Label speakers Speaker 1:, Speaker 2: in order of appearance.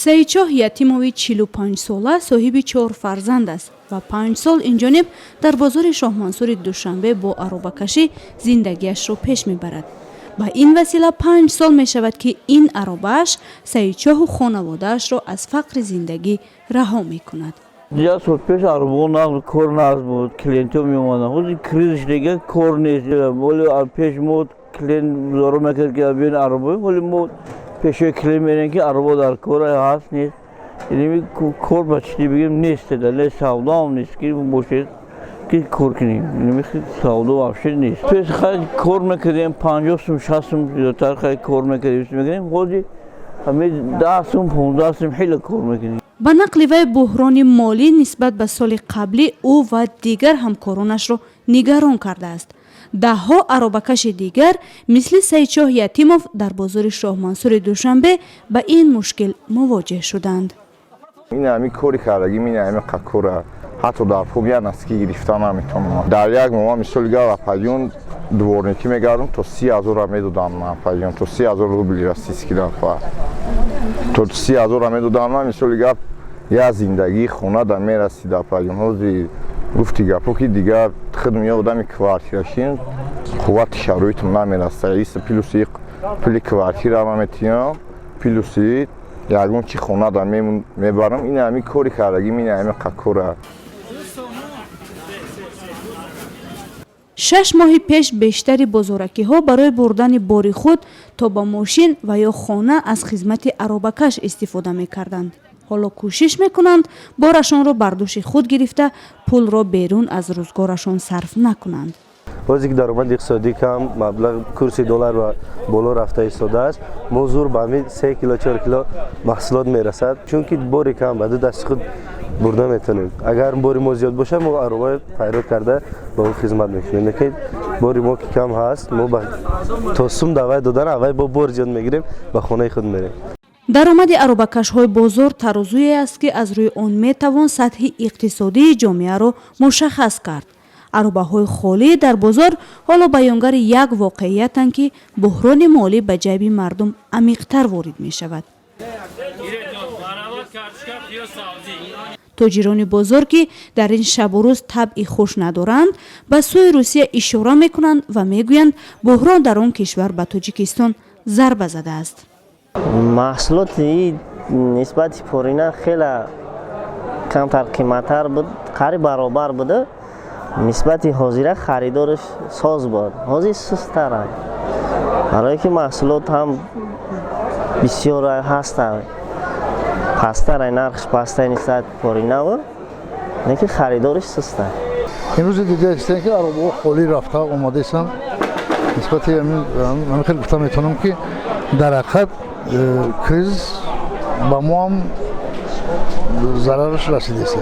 Speaker 1: Саидшоҳ Ятимови 45-сола соҳиби чор фарзанд аст ва 5 сол инҷониб дар бозори Шоҳмансури Душанбе бо аробакашӣ зиндагиашро пеш мебарад. Ба ин васила 5 сол мешавад, ки ин аробааш Саидшоҳу хонаводаашро аз фақри зиндагӣ раҳо мекунад.
Speaker 2: Як сол пеш аробаҳо нағз, кор нағз буд, клиентҳо меомаданд. Ҳозир кризис, дига кор нест. Ҳоли пеш мо клиент зоро мекард, ки биён ароба, ҳоли мо пешои клиент мерем, ки ароба дар кор ҳаст, нест. Яъне кор ба чӣ бигем, нест, не савдоам нест, ки бошед, ки кор кунем. Савдо вообще нест. Пеш хай кор мекардем, 50 сум, 60 сум зиёдтар хай кор мекардем, ҳозир ҳамин 10 сум, 15 сум хеле кор мекунем.
Speaker 1: Ба нақли вай, буҳрони молӣ нисбат ба соли қаблӣ ӯ ва дигар ҳамкоронашро нигарон кардааст. Даҳҳо аробакаши дигар мисли Саидшоҳ Ятимов дар бозори Шоҳмансури Душанбе ба ин мушкил мувоҷеҳ шуданд.
Speaker 3: Ин ҳами кори кардагим, ин ҳами кора ҳатто дар пул як носки гирифта наметавонам. Дар як моҳ, мисоли гап, апаҷон, дворникӣ мегардам, то 30 ҳазора медодам ман, апаҷон, то 30 000 рубли российский дафъа то 30 ҳазора медодам ман, мисоли гап, як зиндагии хона да мерасид, апаҷон. Ҳозир гуфти гапо, ки дигар худм я одами квартирашин, қуввати шароитам намераса. Иса плюси пули квартира наметиҳам, плюси ягон чи хона да мебарам. Ин ҳами кори кардагим, ин ҳами кора.
Speaker 1: 6 моҳи пеш бештари бозоракиҳо барои бурдани бори худ то ба мошин ва ё хона аз хизмати аробакаш истифода мекарданд. Ҳоло кӯшиш мекунанд, борашонро бар дӯши худ гирифта, пулро берун аз рӯзгорашон сарф накунанд.
Speaker 4: Ҳозир ки даромади иқтисодӣ кам, маблағ, курси доллар ва боло рафта истодааст, мо зур ба ҳамин 3 кило, 4 кило маҳсулот мерасад, чунки бори кам ба ду дасти худ бурда метавонем. Агар бори мо зиёд бошад, мо ароба файрод карда ба ӯ хизмат мекунем, лекин бори мо ки кам ҳаст, мо то сум давай додан аввай бо бор зиёд мегирем, ба хонаи худ мерем.
Speaker 1: Даромади аробакашҳои бозор тарозуе аст, ки аз рӯи он метавон сатҳи иқтисодии ҷомеаро мушаххас кард. Аробаҳои холӣ дар бозор ҳоло баёнгари як воқеиятанд, ки буҳрони молӣ ба ҷайби мардум амиқтар ворид мешавад. Тоҷирони бозор, ки дар ин шабу рӯз табъи хуш надоранд, ба сӯи Русия ишора мекунанд ва мегӯянд, буҳрон дар он кишвар ба Тоҷикистон зарба задааст.
Speaker 5: Маҳсулоти нисбати порина хеле камтар қиматтар буд, қариб баробар буда. Нисбати ҳозира харидораш соз буд, ҳозир сусттар, барое ки маҳсулот ҳам бисёр ҳастанд, пасттар, нархш пастай нисбати поринаву, лекин харидориш суста.
Speaker 6: Имрӯзи дида истем, ки аробаҳо холӣ рафта омадаистанд. Нисбати ҳамин хел гуфта метавонам, ки дар ҳақиқат кризис ба мо ҳам зарараш расидааст.